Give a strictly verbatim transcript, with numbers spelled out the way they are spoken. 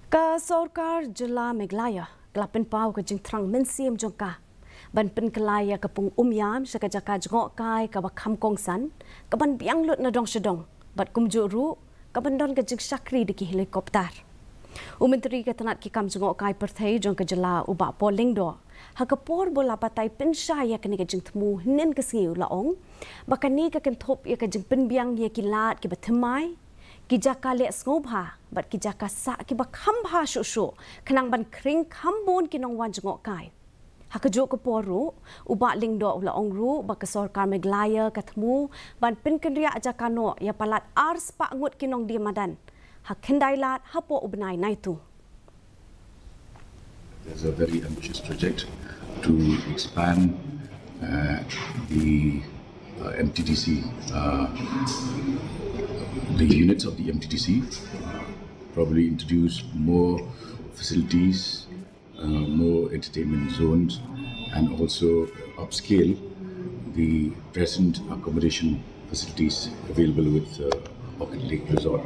Ka sorkar jylla Meghalaya ka la pynpaw ka jingthrang mynsiem jong ka ban pynkylla ïa ka pung Umiam sha ka jaka jngohkai kaba kham kongsan, kaban biang lut na dong sha dong, bad kumjuh ruh kaban don ka jingshakri da ki helicopter. U Myntri ka tnat ki kam jngohkai pyrthei jong ka jylla, u Bah Paul Lyngdoh, ha ka por ba u la batai pynshai ïa kane ka jingthmu hynnin ka sngi, u la ong ba kane ka kynthup ïa ka jingpynbiang ïa ki lad kiba thymmai, ki jaka leh sngewbha bad ki jaka sah kiba kham bha shuh shuh, khnang ban khring kham bun ki nongwan jngohkai. Ha kajuh ka por ruh, u Bah Lyngdoh u la ong ruh ba ka sorkar Meghalaya ka thmu ban pynkynriah jaka noh ïa palat ar spah ngut ki nongdie madan ha Khyndailad hapoh u bnai Naitung. There's a very ambitious project to expand uh, the uh, M T D C, uh, the units of the M T D C, probably introduce more facilities, uh, more entertainment zones, and also upscale the present accommodation facilities available with uh, Orchid Lake Resort.